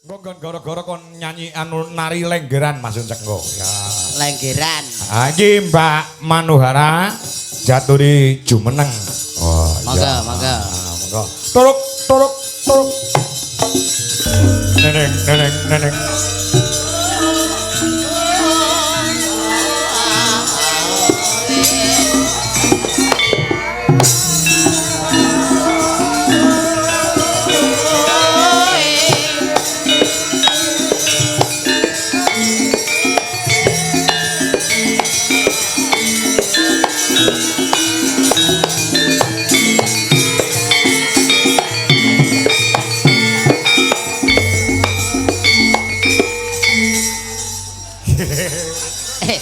Engko nggon gara-gara kon nyanyi anu nari lenggeran Mas Uncek engko. Ya. Lenggeran. Ah, iki Mbak Manuhara jaturi jumeneng. Oh, Monggo, monggo. Ah, monggo. Turuk, turuk, turuk. Neneng, neneng, neneng.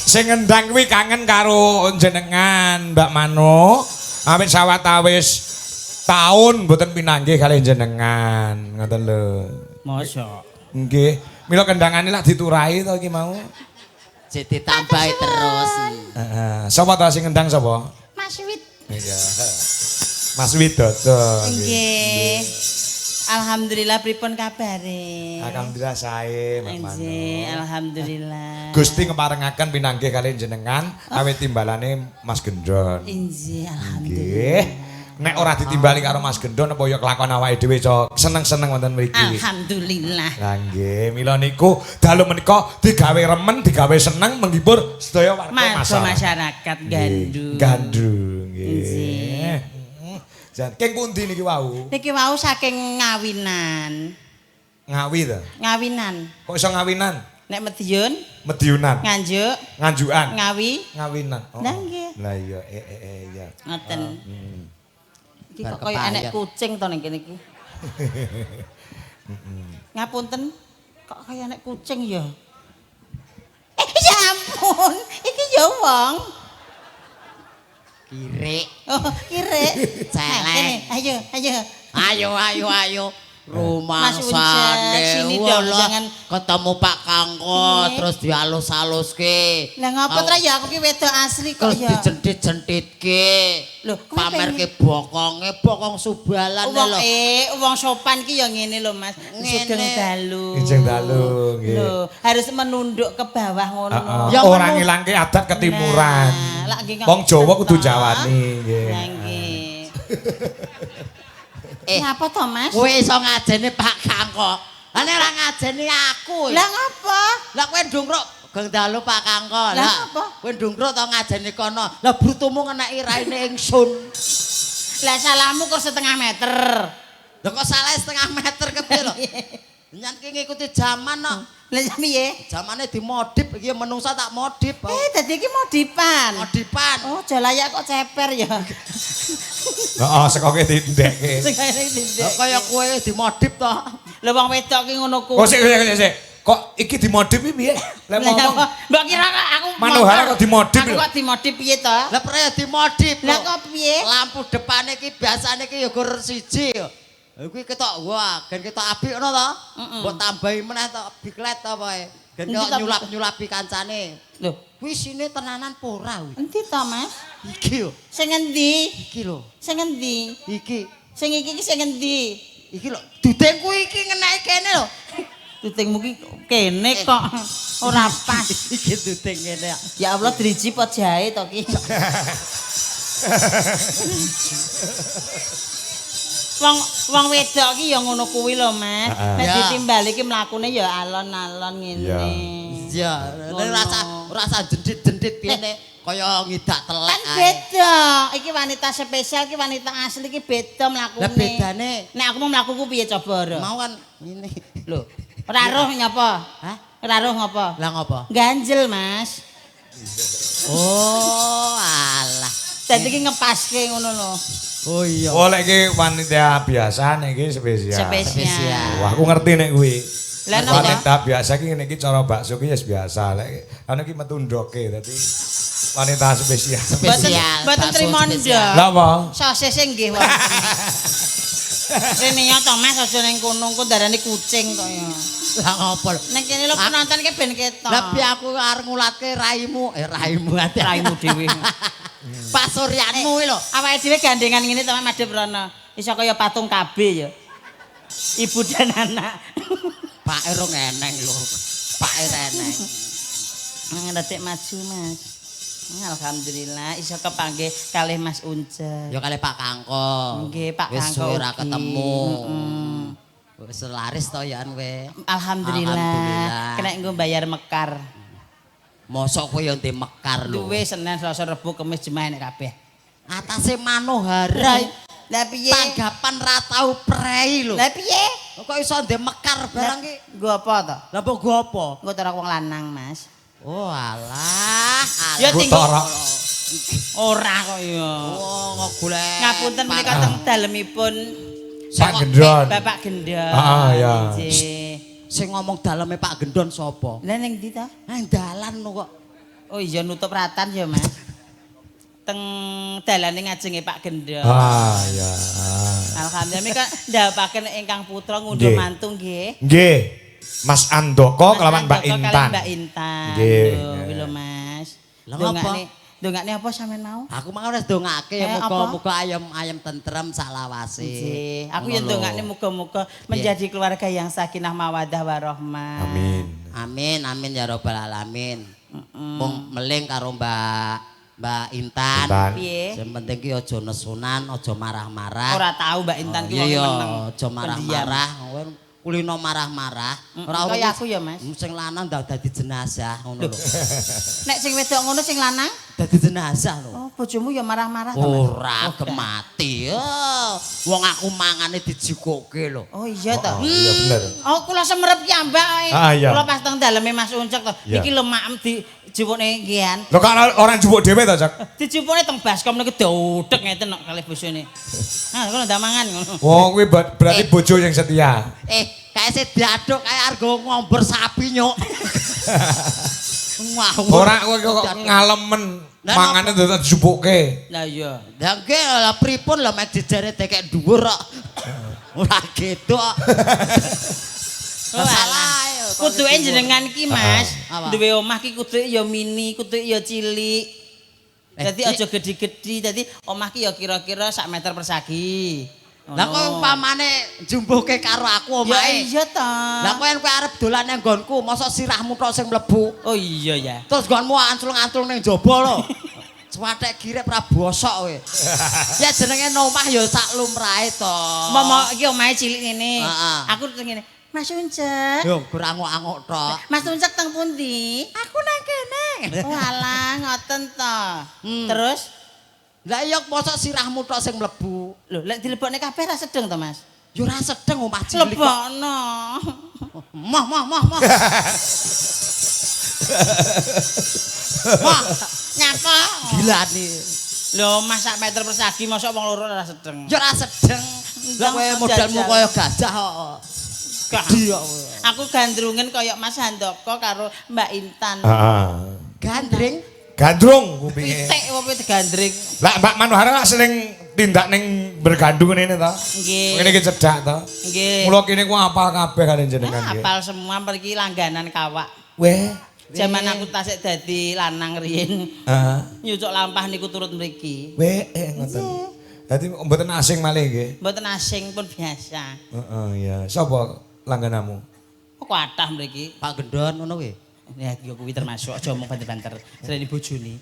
Sing ngendang kuwi kangen karo jenengan Mbak Manu. Awit sawetawis taun mboten pinanggih kalih jenengan. Ngoten lho. Mosok. Nggih. Mila kendangane lak diturahi to iki mau. Jek ditambahi terus. Heeh. Sapa ta sing ngendang sapa? Mas Wit. Iya. Mas Widodo. Nggih. Alhamdulillah pripun kabare? Alhamdulillah sae Mbak Manu. Nggih, alhamdulillah. Gusti ngeparengaken pinanggih kalih jenengan awit timbalane Mas Gendon. Nggih, alhamdulillah. Nggih. Nek ora ditimbali karo Mas Gendon apa ya kelakon awake dhewe iso seneng-seneng wonten mriki. Alhamdulillah. Lah nggih, mila niku dalu menika digawe remen, digawe seneng menghibur sedaya warga Marga masyarakat. masyarakat gandu. Gandu nggih. Nggih. Jan king pundi niki wau? Niki wau saking Ngawinan. Ngawi ta? Ngawinan. Kok iso ngawinan? Nek Madiun, Madiunan. Nganjuk, Nganjukan. Ngawi, Ngawinan. Oh. Lah nggih. Lah iya iya. Ngoten. Iki kok Bar kaya enek kepayang. kucing to ning kene iki. Ngapunten, kok kaya enek kucing ya? Ya ampun, iki ya wong. Kirik. Oh, kirek. Celeng. Nah, kene, ayo, ayo. Ayo ayo ayo. Mas Uncek, Rumangsane sini dong, jangan- ketemu Pak Kangko Nggih. terus dialus-aluske. Lah ngopo tra ya aku ki wedok asli kok Terus ya. dijentit-jentitke. Lho, kowe Pamerke bokonge, bokong subalan Wong lho. wong sopan ki ya ngene lho Mas. Ngene. Sugeng dalu. Sugeng dalu, nggih. Lho, harus menunduk ke bawah ngono. Heeh. Ya, Ora menu- ngilangke adat ketimuran. Nah, lak nggih Wong Jawa kudu ngoten. jawani nggih. Lah nggih. Ngapa to Mas? Kowe iso ngajeni Pak Kangko. Lah nek ora ngajeni aku. Lah ngapa? Lah kowe ndungkruk Geng dalu Pak Kangko. Lah ngapa? Kowe ndungkruk to ngajeni kono. Lah brutumu ngeneki raine ingsun. Lah salahmu kur setengah meter. Lah kok salah setengah meter kepiye lho? Nyan ki ngikuti jaman no. Lah piye? Zamane dimodif iki menungsa tak modif. Dadi iki modipan. Modipan. Oh, jalayak kok ceper ya. Heeh, sekoke dindekke. Sing kaya tindak. Lah kaya kowe dimodif to. Lah wong wedok ki ngono kuwi. Oh sik sik sik. Kok iki dimodif iki piye? Lah Lah ngomong apa? Mbok kira kok aku Manuhara motor. kok dimodif Aku lho. kok dimodif piye to? Lah peraya dimodif. Lah kok piye? Lampu depane iki biasane iki ya gur siji ya. Lha kuwi ketok wah, gen ketok apik ngono to. Mbok tambahi meneh to biklet to pokoke. Gen Endi ketok to? nyulap-nyulapi kancane. Lho, Kuwi sine tenanan apa ora kuwi? endi to, Mas? Iki lho, Sing endi? iki lho, Sing endi? iki. Sing iki ki sing endi? Iki lho, dudengku iki ngeneki kene lho. Tutingmu ki kene kok ora pas. Iki dudeng kene. Ya Allah driji po jahe to ki. Wong wong wedok ki ya ngono kuwi lho, Mas. Heeh. Nek Ya. ditimbali ki mlakune ya alon-alon ngene. Iya. Iya, Ngono. rasa rasa jendit-jendit kene kaya ngidak telek Kan ae. beda. Iki wanita spesial, iki wanita asli iki beda mlakune. Lah bedane Nek aku mau mlakuku piye coba, Ro? mau kan ngene. Lho, ora roh nyapa? Hah? Ora roh ngapa? Lah ngopo? Ganjel, Mas. Oh, alah. Dadi iki ngepaske ngono lho. Oh iya. Oh lek iki wanita biasa nek iki spesial. Spesial. Wah, aku ngerti nek kuwi. Lah, napa? Wanita biasa iki ngene iki cara bakso ki ya biasa. Lek anu iki metu ndoke dadi wanita spesial. Spesial. Mboten bakso trimo spesial. ndok. Lah apa? Sosise nggih wonten. Rene ya to Mas aja ning kono engko darani kucing kok ya. Lah ngopo lho? Ning kene lho penonton ki ben ketok. Lah piye aku arep ngulatke raimu, raimu ati. Raimu dhewe. Pasuryanmu kuwi lho. Awake dhewe gandengan ngene to Mas madhep rono. Iso kaya patung KB ya. Ibu dan anak. Pake rong eneng lho. Pake reneng. Ngedetik maju, Mas. Alhamdulillah iso kepanggih kalih Mas Uncek. Ya kalih Pak Kangko. Nggih, Pak Wis Kangko suwe ora ugi. ketemu. Wis laris to ya kowe. Alhamdulillah. Alhamdulillah. Kena nggo bayar mekar. Mosok kowe ya ndek mekar lho. Duwe Senin, Selasa, Rebo, Kamis, Jumat nek kabeh. Atase Manohara Lah piye? tanggapan ra tau prei lho. Lah piye? Kok iso ndek mekar barang ki? Nggo apa to? Lah mbok go apa? Nggo ora wong lanang, Mas. Oh alah, alah. Ya Nggo tinggal torok. Ora kok ya. Oh, kok golek. Ngapunten menika teng dalemipun Pak Gendon. Bapak Gendon. Ah, ya. Nggih. Sing ngomong daleme Pak Gendon sapa? Lah ning ndi to? Nang dalan kok. Oh iya nutup ratan ya, Mas. Teng dalane ngajenge Pak Gendon. Ah ya. Alhamdulillah menika ndhapaken ingkang putra ngunduh Nggih. mantu nggih. Nggih. Mas Andoko kelawan Mbak Mas Andoko Intan. kalian Mbak Intan. Nggih. Lho, kuwi lho Mas. Lah ngapa? Dongakne apa sampean mau? Aku mau wis dongake ya Eh, apa? muga-muga ayem-ayem tentrem saklawase. Nggih. Aku ya Ngono lho. ndongakne muga-muga menjadi keluarga yang sakinah mawaddah warahmah. Amin. Amin amin ya robbal alamin. Mung meling karo Mbak Intan. Intan. Piye? Sing penting ki aja nesunan, aja marah-marah. Ora tau Mbak Intan ki Oh, wong iya, meneng. aja marah-marah. Kowe kulino marah-marah. Ora kaya aku ya, Mas. Sing lanang ndak dadi jenazah ngono lho. Nek sing wedok ngono sing lanang? Dadi jenazah lho. Oh, bojomu ya marah-marah to, Mas? Ora gemati. Oh, wong aku mangane dijukuke lho. Oh iya to. Oh, iya bener. Oh, kula semerep piyambak ae. Ah, iya. Kula pas teng daleme Mas Uncek to. Iya. Niki lho maem dijupukne ngian. Lho kok orang jupuk dhewe to, Cak? Dijupukne teng baskom niku diudek ngeten kok kalih bojone. Nah, kula ndak mangan ngono. Wong kuwi berarti bojo yang setia. Kae sing diaduk kae argo ngombor sapi nyuk. Ngawur. Ora kowe kok ngalemen Lah, mangane dadak dijupukke. Lah iya. Lah nggih lah pripun lah mek jejere dekek dhuwur kok. Ora gitu kok. Oh, Salah ae. Kuduke jenengan ki, Mas, Apa? duwe omah ki kuduke ya mini, kuduke ya cilik. Dadi aja gedhi-gedhi, dadi omah ki ya kira-kira sak meter persegi. Lah kok umpamane jumbuhke karo aku Ya omahe. iya ta. Lah kowe yen kowe arep dolan nang nggonku, mosok sirahmu tok sing mlebu. Oh iya ya. Terus nggonmu anclung-anclung ning jaba lho. Cuwathek girep ra bosok kowe. Ya jenenge omah ya sak lumrahe to. Momo iki omahe cilik ngene. Heeh. Aku terus ngene. Mas Uncek. Yo gur anguk-anguk tok. Mas Uncek teng pundi? Aku nang kene. Oh alah ngoten to. Terus Lah iya mosok sirahmu tok sing mlebu. lho lek dilebokne kabeh ra sedeng to, Mas? Ya ora sedeng omah cilik. kok. Lebokno. Moh moh moh moh. Moh, Nyapa? gila nih. Lho Mas sak meter persegi mosok wong loro ora sedeng. Ya ora sedeng. Lah kowe modelmu kaya gajah kok. Gak. Gedhi kok kowe. Aku gandrungen kaya Mas Handoko karo Mbak Intan. Heeh. Gandring. Gandrung kupinge. Pitik apa pitik gandring. Lah Mbak Manohara lak sering tindak ning bergandung ngene to. Nggih. Ngene iki cedhak to. Nggih. Mula kene ku apal kabeh kalian jenengan nggih. Apal semua mriki langganan kawak. Weh. Jaman aku tasik dadi lanang riyin. Heeh. Nyucuk lampah niku turut mriki. Weh, ngoten. Dadi mboten asing malih nggih. Mboten asing pun biasa. Heeh, iya. Sapa langganamu? Kok kathah mriki. Pak Gendon ngono kuwi. Ya ya kuwi termasuk aja omong banter-banter. Srene bojone.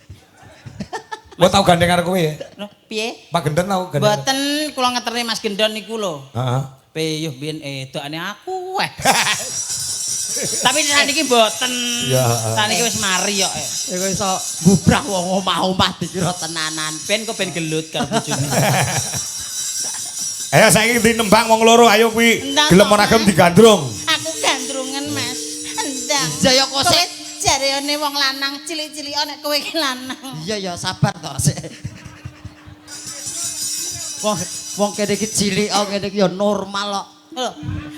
Mbok tau gandeng karo kowe ya? Lho, piye? Pak Gendon tau gandeng. Mboten kula ngeterne Mas Gendon niku lho. Heeh. Peyuh biyen edokane aku weh. Tapi saniki mboten. Ya. Saniki wis mari kok. Iku iso bubrah wong omah-omah dikira tenanan. Ben kok ben gelut karo bojone. Ayo saiki dinembang wong loro ayo kuwi Ndang gelem to, ora gelem Mas. digandrung. Aku gandrungan, Mas. Endang. Iya, ya, kok Kowe sik. jareone wong lanang cilik-cilik nek kowe ki lanang. Iya ya sabar to sik. Wong wong kene iki cilik kok ngene iki ya normal kok. Lho,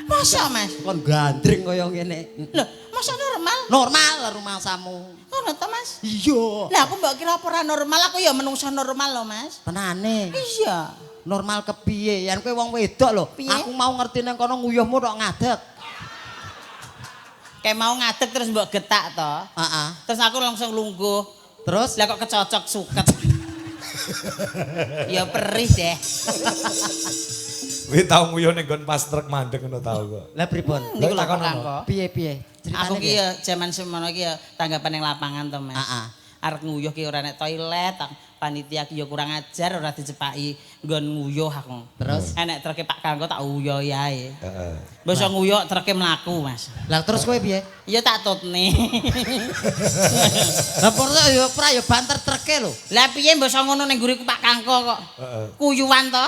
masa Mas? Kon gandring kaya ngene. Lho, masa normal? Normal rumangsamu. Ngono to, Mas? Iya. Lah aku mbok kira apa ora normal, aku ya menungso normal lho, Mas. Tenane. Iya. Normal kepiye? Yen kowe wong wedok lho. Piye? Aku mau ngerti nang kono nguyuhmu tok ngadeg. Kayak mau ngadeg terus mbok getak to. Heeh. Terus aku langsung lungguh. Terus Lah kok kecocok suket. Ya perih deh. Kuwi tau nguyuh ning nggon pas truk mandeg ngono tau kok. Lah pripun? Niku lho Takon Pak ono. Kangko. Piye-piye? Aku ki ya jaman semono ki ya tanggapan ning lapangan to, Mas. Heeh. Arep nguyuh ki ora nek toilet, panitia ki ya kurang ajar ora dicepaki nggon nguyuh aku. Terus? Enek treke Pak Kangko tak uyuhi ae. Heeh. Mbok iso nguyuh treke mlaku, Mas. Lah terus kowe piye? Ya tak tutne. Lah porto ya ora ya banter treke lho. Lah piye mbok iso ngono ning nguriku Pak Kangko kok. Heeh. Kuyuwan to.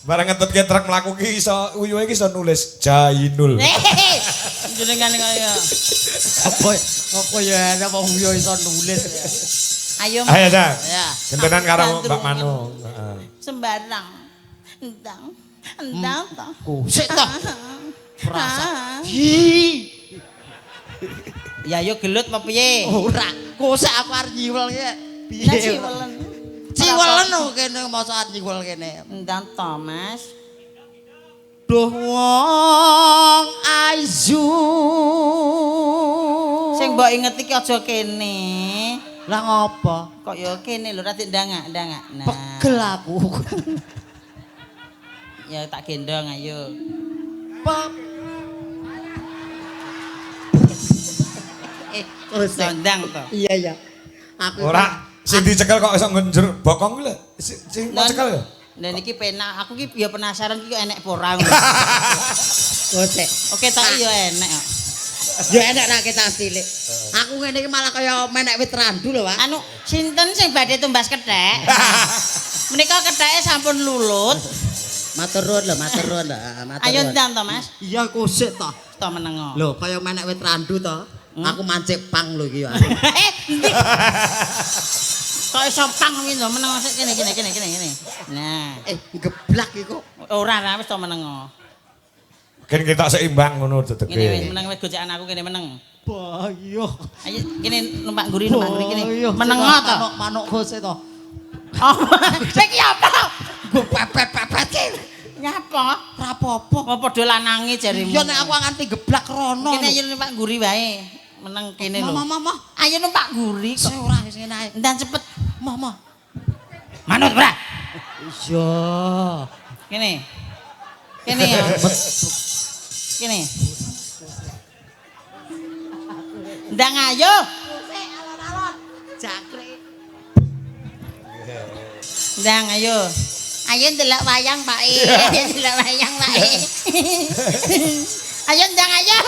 Barang ngetutke truk mlaku ki iso uyuhe ki iso nulis Jainul. Jenengan kaya. Apa ya enak wong yo iso nulis ya. Ayo Ayo, Cak. Ya. Gentenan karo Mbak Manu. Heeh. Sembarang. Endang. Endang to. Sik toh. Perasa. Hi. Ya yo gelut apa piye? Ora, kosek aku arep nyiwel ki. Piye? Lah ciwelen. Ciwelen lho kene mosok arep nyiwel kene. Endang to, Mas. Duh wong ayu. Sing mbok inget iki aja kene. Lah ngopo? Kok ya kene lho ra ndangak, ndangak. Nah. Pegel aku. Ya tak gendong ayo. Pep. Terus Ndang to. Iya iya. Aku Ora sing dicekel kok iso ngenjur bokong kuwi lho. Sing mau cekel ya. Lah niki penak, aku ki ya penasaran ki kok enek apa ora ngono. Kosek. Oke tak ya enek kok. Ya enek ra kita cilik. Aku ngene iki malah kaya menek wit randu lho, Pak. Anu, sinten sing badhe tumbas kethek? Menika ketheke sampun lulut. Matur nuwun lho, matur nuwun lho, matur Ayo nuwun. ndang to, Mas. Iya kosek to. To menengo. Lho, kaya menek wit randu to. Aku mancik pang lho iki ya. Endi? Kok iso pang kuwi lho, menengo sik kene kene kene kene kene. Nah, Geblak iku. Ora ora wis to menengo. Gen kita seimbang ngono Ngene wis dedege. meneng wis gocekan aku kene meneng. Bayo. Ayo kene numpak ngguri numpak ngguri kene. Menengo to. Manuk manuk kosek to. Oh, iki apa? Go pepet-pepet ki. Nyapa? Ora apa-apa. Apa padha lanange jarimu? Iya nek aku nganti geblak rono. Kene ayo numpak ngguri wae. Meneng kene lho. Mama mama. Ayo numpak ngguri kok. Sik ora wis ngene ae. Ndang cepet. Mama. Manut ora? Iya. Kene. Kene ya. Kene. Ndang ayo. Sik alon-alon. Jangkrik. Ndang ayo. Ayo ndelok wayang Pak E. Ayo ndelok wayang Pak E. Ayo ndang ayo.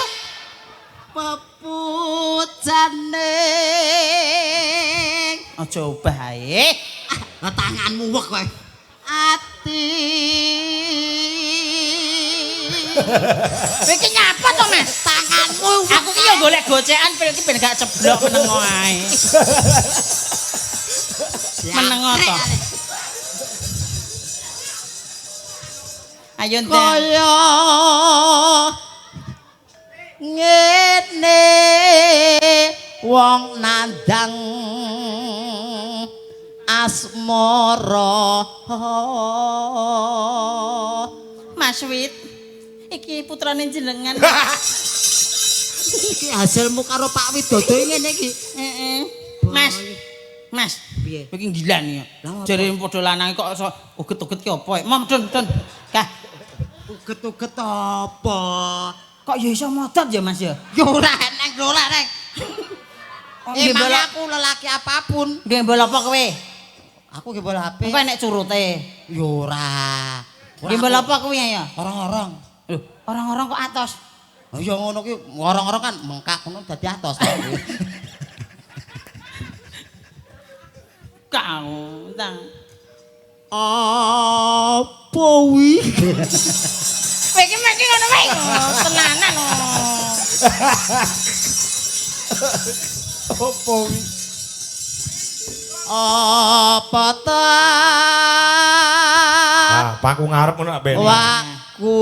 Pepujane. Aja obah ae. Lah tanganmu wek kowe. Ati. Kowe iki nyapa to, Mas? Tanganmu wek. Aku ki yo golek gocekan pil ki ben gak ceblok menengo ae. Menengo to. Ayo ndang. Kaya ngene wong nandang asmara. Mas Wit, iki putrane jenengan. Iki hasilmu karo Pak Widodo ngene iki. Heeh. Mas. Mas, Piye? Iki gila nih. Lah, apa? Jare padha lanang kok iso uget-uget ki apa? Mom don don. Kah, Uget-uget apa? kok ya iso modot ya Mas ya? Ya ora eneng, ora eneng. Nggih Emang bola aku lelaki apapun. nggih bola apa kowe? Aku nggih bola HP. Engko enek curute. Ya ora. Nggih bola apa kuwi ya? Orang-orang. Lho, orang-orang kok atos. Oh ya ngono ki, orang-orang kan mengkak ngono dadi atos. Kau, tang. Apa wi? Kowe iki mesti ngono wae. Oh, tenanan. Oh. Opo wi? Apa ta? Ah, pangku ngarep ngono ben. Wakku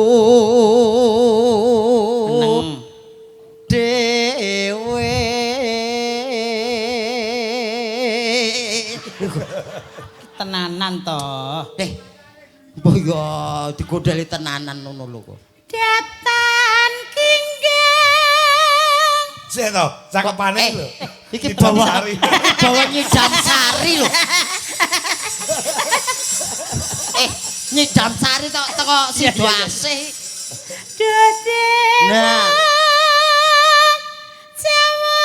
Meneng. dhewe. Tenanan to. Mbah ya digodeli tenanan ngono lho kok. Datan kinggang. Sik to, cakepane lho. Iki Nyidam bawa sari. bawa nyidam sari lho. Nyidam sari tok teko Sido Asih. Dadi. Nah. Jawa.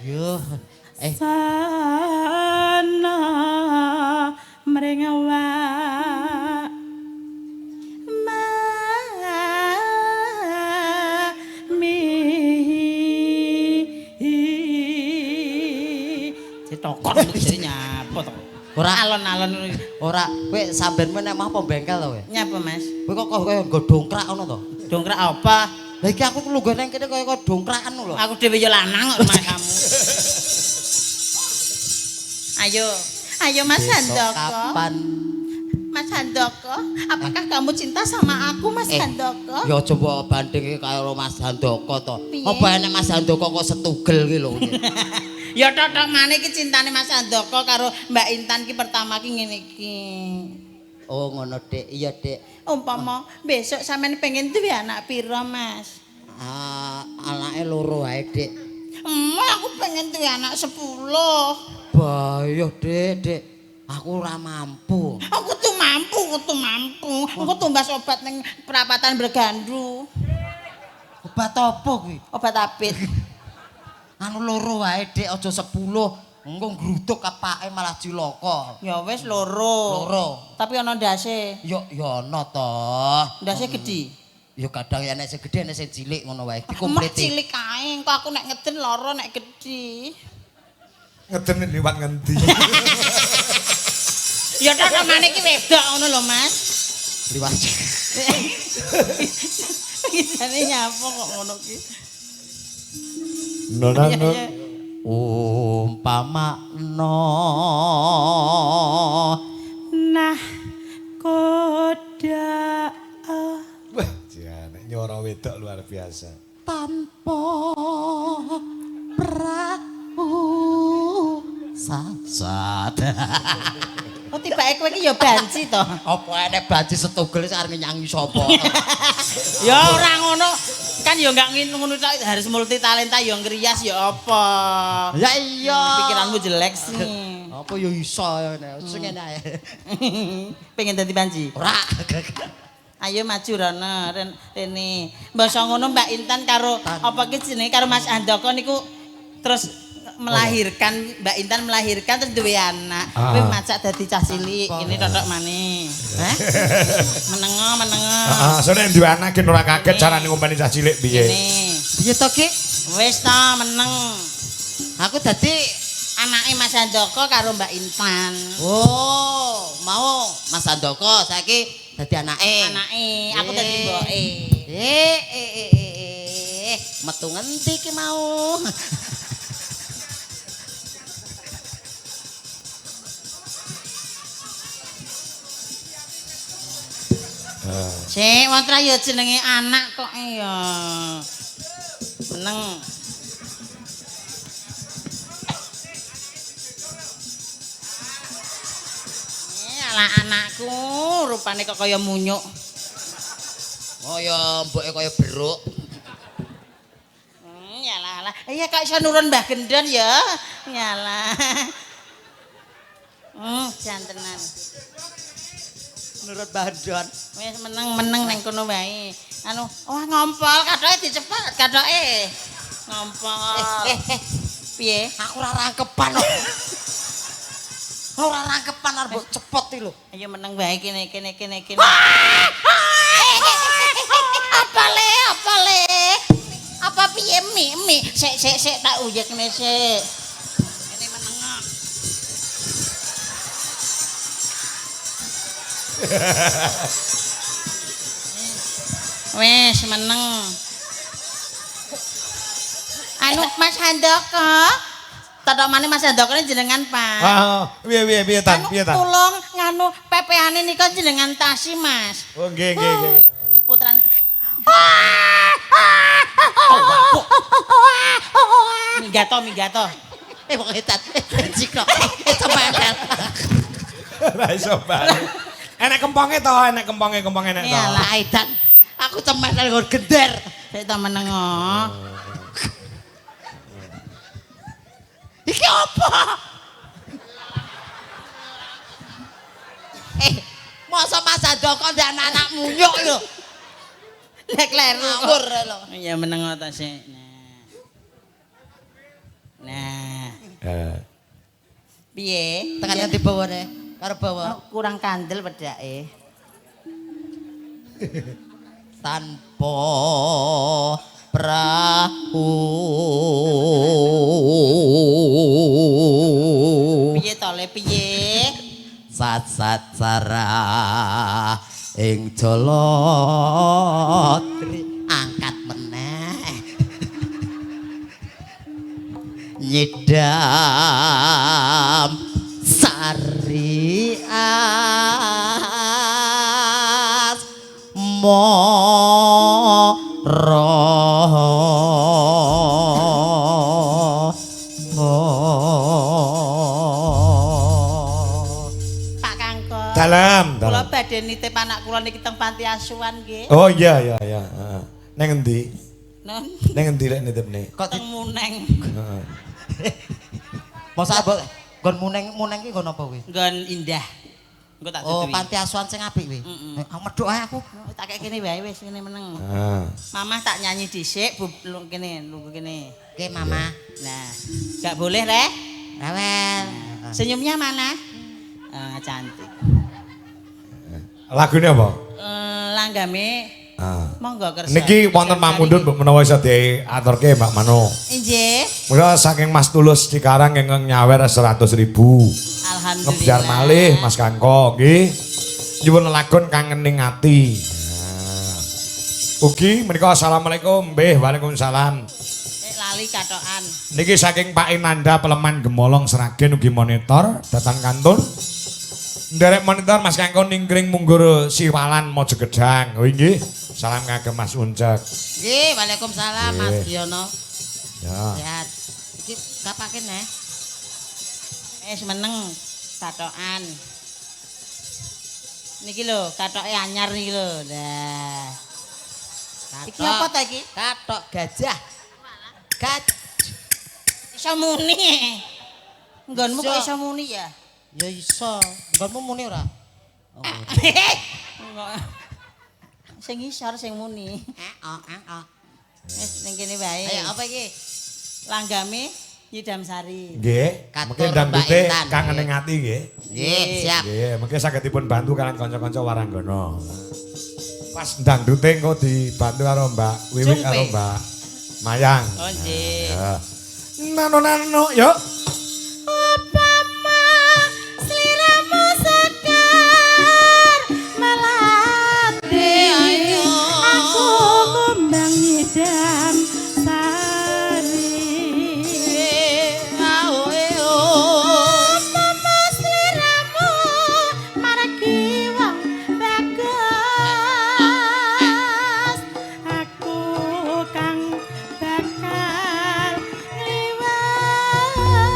Yo. Sana mrengawa mami. Cetokon iki nyapa to? Ora. Alon-alon Ora, kowe sambenmu nek mah apa bengkel to kowe? nyapa, Mas? Kowe kok kaya nggo dongkrak ngono to? Dongkrak apa? Lah iki aku lungguh nang kene kaya kaya dongkrakan lho. Aku dhewe ya lanang kok Mas kamu. Ayo, ayo Mas Besok Handoko. Kapan? Mas Handoko, apakah kamu cinta sama aku Mas Handoko? Ya aja mbok bandingke karo Mas Handoko to. Piye? Apa enek Mas Handoko kok setugel ki lho. Ya totok maneh iki cintane Mas Handoko karo Mbak Intan ki pertama ki ngene iki. Oh ngono Dik, iya Dik. Umpama besok sampean pengen duwe anak pira, Mas? Ah, anake loro ae Dik. Aku pengen duwe anak 10. Bahaya Dik, Dik. Aku ora mampu. Aku tuh mampu, aku tuh mampu. Aku tumbas obat ning perapatan Bergandu. Obat apa kuwi? Obat apit. Anu loro wae Dik, aja 10. Engko nggruduk kepake malah cilaka. Ya wis loro. Loro. Tapi ana ndase. Ya ya ana to. Ndase gedhi. Ya kadang ya nek sing gedhe nek sing cilik ngono wae. Mah Dikompleti. cilik kae, engko aku nek ngeden loro nek gedhi. Ngeden liwat ngendi? Ya tok maneh iki wedok ngono lho, Mas. Liwat. Jane nyapa kok ngono ki. Nona Iya, iya. Umpama no Nah, koda Wah, jane nyora wedok luar biasa. tanpa perahu sasat. Oh, tibake kowe iki ya banci to. Apa enek banci setugel sing arep nyanyi sapa? Ya ora ngono. Kan ya enggak ngono tok, harus multi talenta ya ngrias ya apa. Ya iya. Pikiranmu jelek sih. Apa ya iso ya nek sing ngene ae. Pengen dadi banci. Ora. Ayo maju rono rene. Mbasa ngono Mbak Intan karo apa ki jenenge karo Mas Handoko niku terus melahirkan Mbak Intan melahirkan terus duwe anak. Kowe macak dadi cah cilik, ini totok maneh. Hah? Menengo, menengo. Heeh, sone duwe anak gen ora kaget carane ngompeni cah cilik piye. Ini. Piye to Ki? Wis to meneng. Aku dadi Anake Mas Handoko karo Mbak Intan. Oh, mau Mas Handoko saiki dadi anake. Anake, aku dadi mboke. Metu ngendi ki mau? Sik, wong tra ya jenenge anak kok ya. Meneng. Ala anakku rupane kok kaya munyuk. Oh ya mboke kaya beruk. Yalah lah. Iya kok iso nurun Mbah Gendon ya. Yalah. Jantenan. Nurut Mbah Gendon. Wis meneng-meneng nang kono wae. Anu, wah ngompol kathoke dicepet kathoke. Ngompol. Piye? Aku ora rangkepan kok. Ora rangkepan arep mbok cepet iki lho. Ayo meneng wae kene kene kene kene. Apa le? Apa le? Apa piye mi mi? Sik sik sik tak uyekne sik. Kene meneng. Wes meneng. Anu Mas Handoko. Totomane Mas Handoko jenengan Pak. Heeh, piye piye piye tan, piye tan. Tulung nganu pepeane nika jenengan tasi Mas. Oh nggih nggih nggih. Putran Minggato minggato. Wong edan. Jiko. Cepet. Ora iso bali. Enek kemponge to, enek kemponge, kemponge enek to. Iyalah. Aidan, aku cemes nang nggon gender. Sik ta meneng oh. Iki apa? Masa Mas Handoko ndek anak-anak munyuk lho. Lek kleru. Ngawur lho. Ya meneng ta sik. Nah. Nah, Eh. piye? Tekan nganti bawane karo bawa. Oh, kurang kandel wedake. Tanpa prahu. Piye to le piye? Sat-sat sarah ing jolotri angkat meneh nyidam sari as moro. Pak Kangko. Dalam, Kula dalam. badhe nitip anak kula niki teng panti asuhan nggih. Oh iya iya iya, heeh. Neng endi? Nun Neng endi lek nitipne? Kok teng Muneng. Heeh. Masa mbok nggon muneng-muneng ki nggon apa kuwi? Nggon indah. Engko tak Oh, duduhi. panti asuhan sing apik kuwi. Mm-mm. Aku medhok ae aku. Tak kek kene wae wis kene meneng. Heeh. Mamah tak nyanyi dhisik, bu lu kene, lungguh kene. Oke, Mama. Nah, gak boleh, Reh. Rewel. Senyumnya mana? Ah, cantik. Lagune apa? Langgame Ah. monggo kersa. Niki wonten pamundhut mbok menawa iso diaturke Mbak Mano. Inggih. Mula saking Mas Tulus Cikarang ingkang nyawer 100.000. Alhamdulillah. Ngebiar malih Mas Kangko nggih. Nyuwun lelagon kangening ati. Nah. Ugi menika assalamualaikum nggih, waalaikumsalam. Lali katokan. Niki saking Pak Inanda Peleman Gemolong Sragen ugi monitor datang kantun. Nderek monitor Mas Kangko ningkring munggur Siwalan Mojogedang. Oh nggih. Salam kagem Mas Uncek. Nggih, waalaikumsalam Mas Nggih. Giono. Ya. Sehat. Iki kapake neh. Wis meneng katokan. Niki lho, katoke anyar niki lho. Lah. Iki apa ta iki? Katok gajah. Gaj. Iso muni. Nggonmu kok iso muni ya? Ya iso. Nggonmu muni ora? Oh. Sing isor sing muni. Oh. Wis ning kene wae. Ayo apa iki? Langgame Nyidam Sari. Nggih, Katur mungkin Mbak dangdute Intan. kangening ati nggih. Nggih, siap. Nggih, mungkin saged dipun bantu kalian kanca-kanca Waranggana. Pas dangdute engko dibantu karo Mbak Wiwik Jumpe. karo Mbak Mayang. Oh nggih. Ya. Nano nano yuk. Upama sliramu sekar melati, aku kumbang nyidam sari. Upama sliramu margi wong bagus, aku kang bakal ngliwati.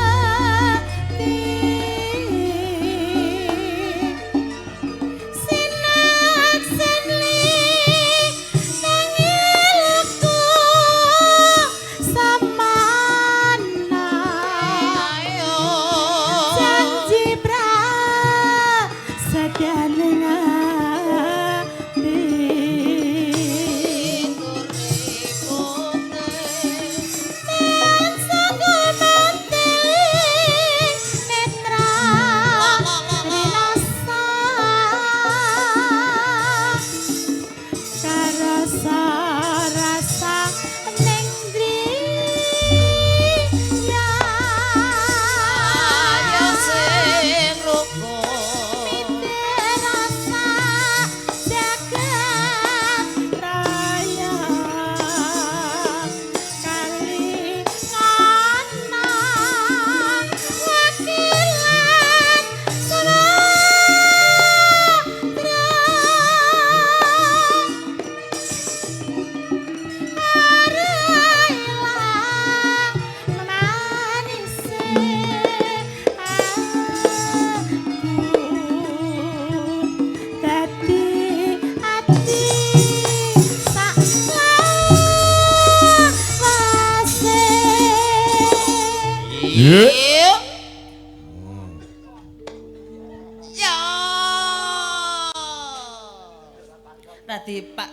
Iya. Ya. Radi Pak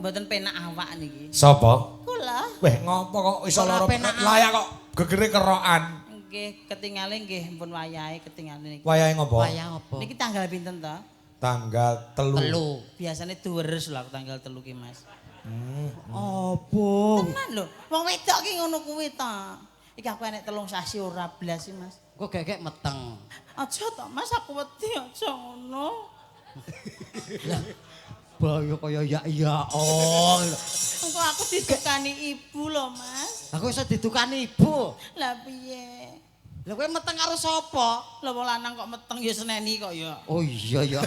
mboten penak awak niki. Sapa? Kula. Weh ngopo kok iso Ora lara penak. Layak kok gegere kerokan. Nggih, ketingale nggih pun wayahe ketingale niki. Wayahe ngopo? Wayah apa? Niki tanggal pinten to? Tanggal 3. 3. Biasane duweres lho aku tanggal 3 ki, Mas. Apa? Tenan lho, wong wedok ki ngono kuwi ta. Iki aku enek 3 sasi ora blas sih, Mas. Engko gegek meteng. Aja to, Mas, aku wedi aja ngono. Lah, bayo kaya ya iya oh. Engko aku didukani ibu lho, Mas. Aku iso didukani ibu. Lah piye? Lah kowe meteng karo sapa? Lah wong lanang kok meteng ya seneni kok ya. Oh iya ya.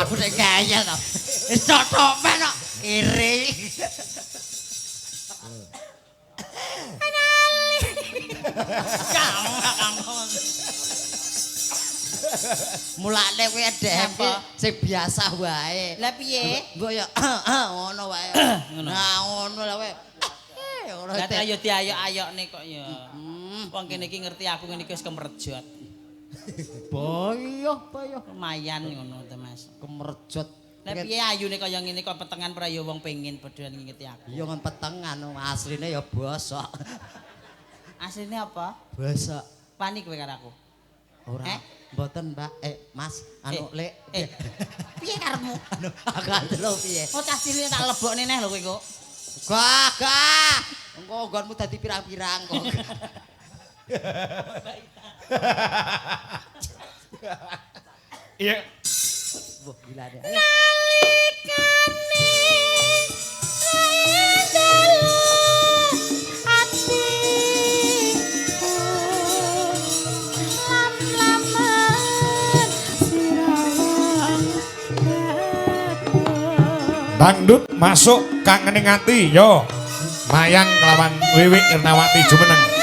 Aku sing kaya to. Wis cocok men kok kiri. Kang. Mulane kowe dhek sing biasa wae. Lah piye? Mbok ya ngono wae. Nah ngono lah kowe. Ngono. Lah ayo diayok-ayokne kok ya. Wong kene iki ngerti aku ngene iki wis kemerjot. Boyo, boyo. Lumayan ngono to, Mas. Kemerjot. Lah piye ayune kaya ngene kok petengan pra ya wong pengin padha ngingeti aku. Iya ngon petengan asline ya bosok. Asline apa? Bosok. Panik kowe karo aku. Ora. Mboten, Mbak. Mas, anu Lek. Piye karepmu? Anu aku ndelok piye. Oh cah cilik tak lebokne neh lho kowe kok. Gah, gah. Engko nggonmu dadi pirang-pirang kok. Iya. Wah, gila deh. Nalikane dalan atiku lam-laman sirawang Dangdut masuk kangening ati yo. Mayang kelawan Wiwik Irnawati jumeneng.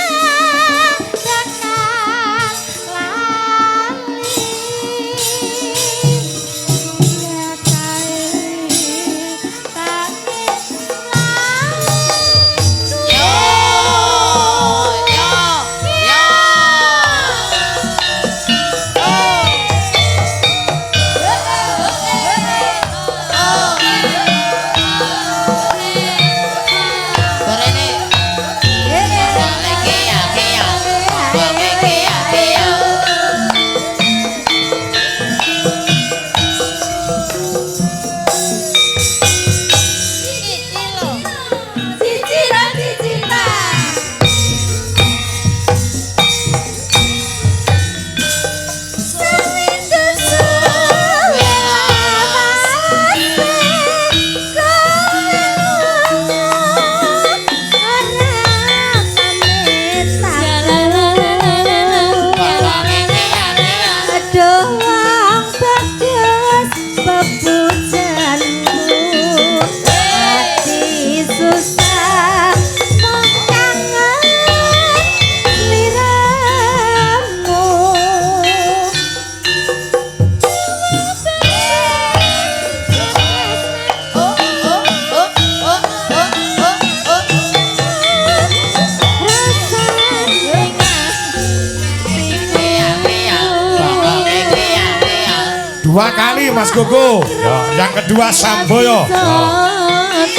Dua kali Mas Gogo. Ya, yang kedua Samboyo.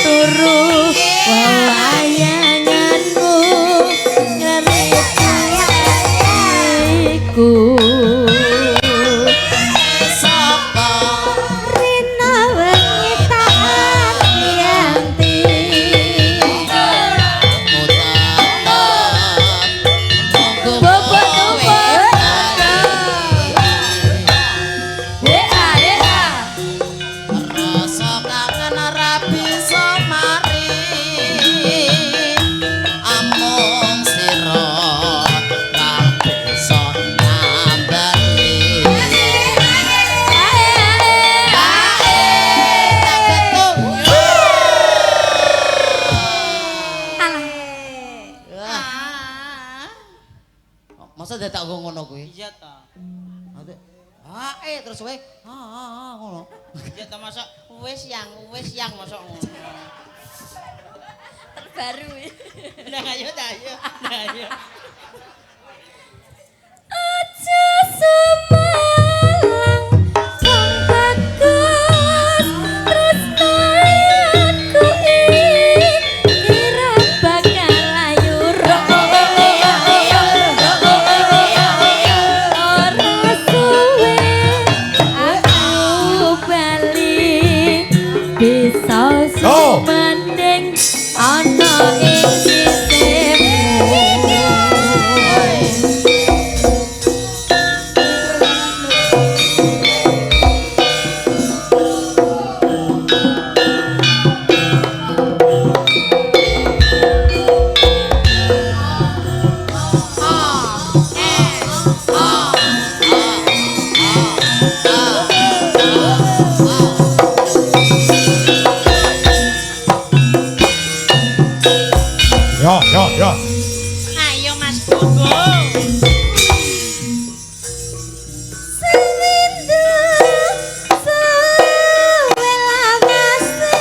Turu wayanganmu ngretiku. Sapa Rina wengi tak ati. Masa dadak ngono kuwi? Iya ta. Ah, terus kowe ngono. Iya ta mosok wis yang mosok ngono. Terbaru. Lah ayo ta ayo. Lah ayo. Monggo. Sewindu suwe lawase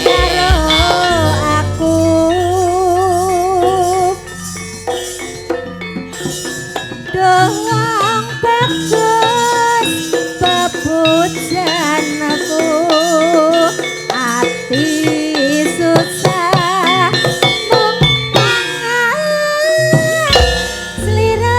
karo aku doang bagus bebujanku ati susah mung pangan sliramu.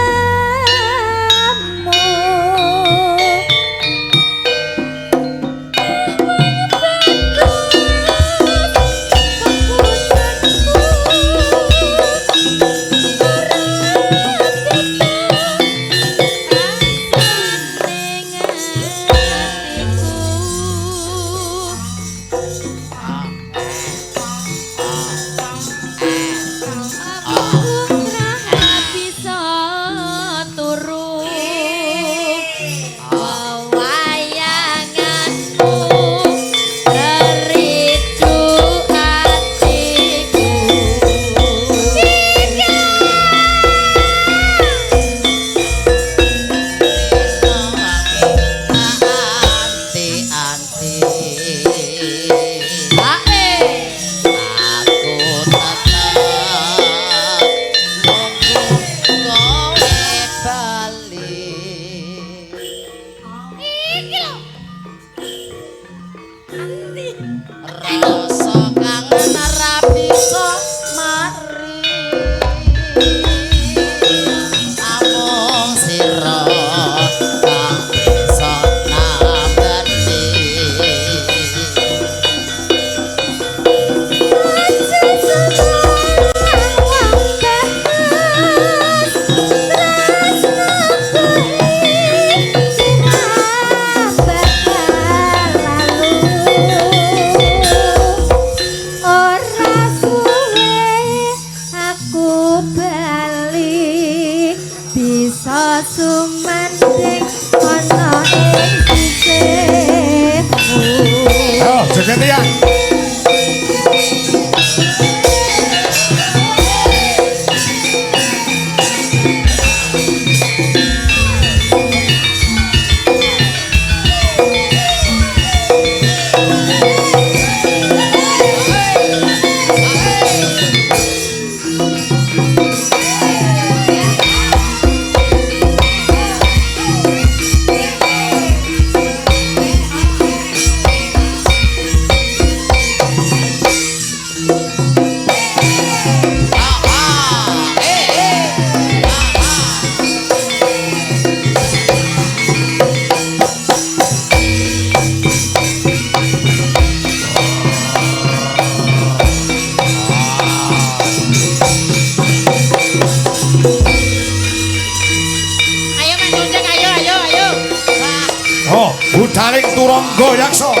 Wayanganmu teridu atiku. Anti anti aku tetep nunggu kowe bali. Rasa kangen ora bisa mari. Amung sira kang bisa nambani. Ora suwe aku bali bisa sumanding ana ing sisihmu. Ayo, joget ya. Ayo Mas Uncek, ayo ayo ayo. Oh, budaling Turangga Yaksa.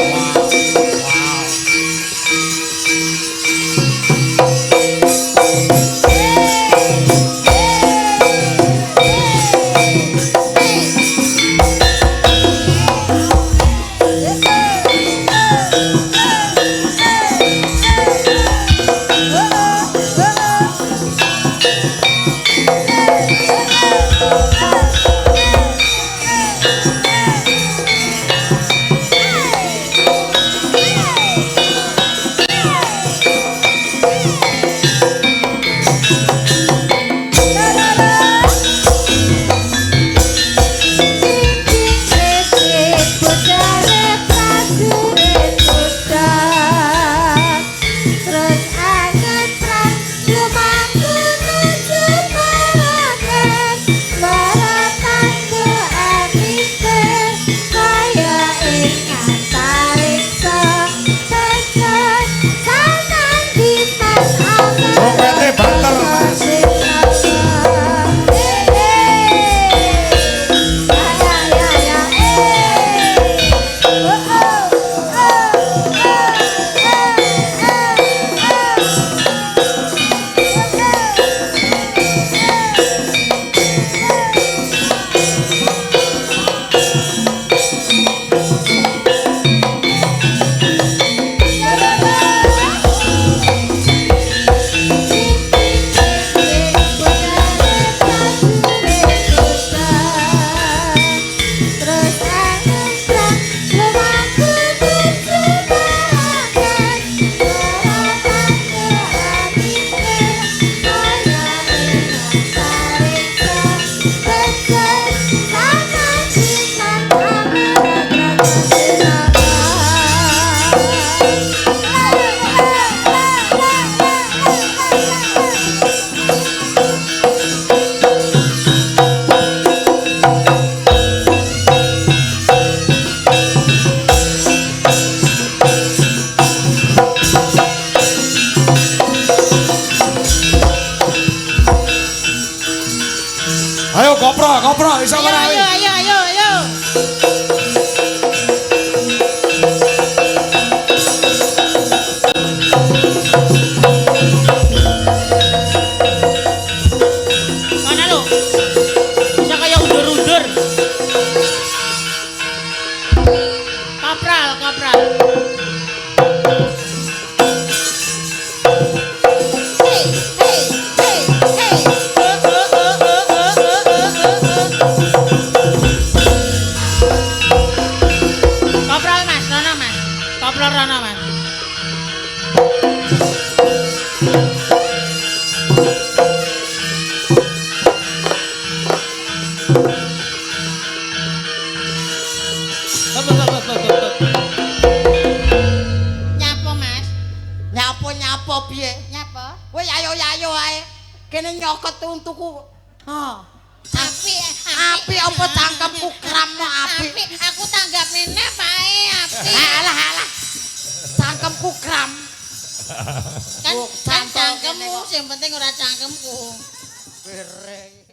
Cincin resik budare prajurit. Koprol. Hey, hey, hey, hey. Oh, oh, oh, oh, oh, oh, oh, oh. Koprol Mas, rono Mas. Koprol rono Mas. Hop, hop, hop, hop, hop, hop. Nyapa Mas? Nyapo-nyapo piye? Nyapa? Kowe ayo-ayo ae. Kene nyokot untuku. Ha. Apik, Apik apa cangkemku kram no apik. Apik, aku tanggap meneh pae apik. Alah alah. Cangkemku kram. Kan Oh, kan cantol kene cangkemmu kok. sing penting ora cangkemku. Bere.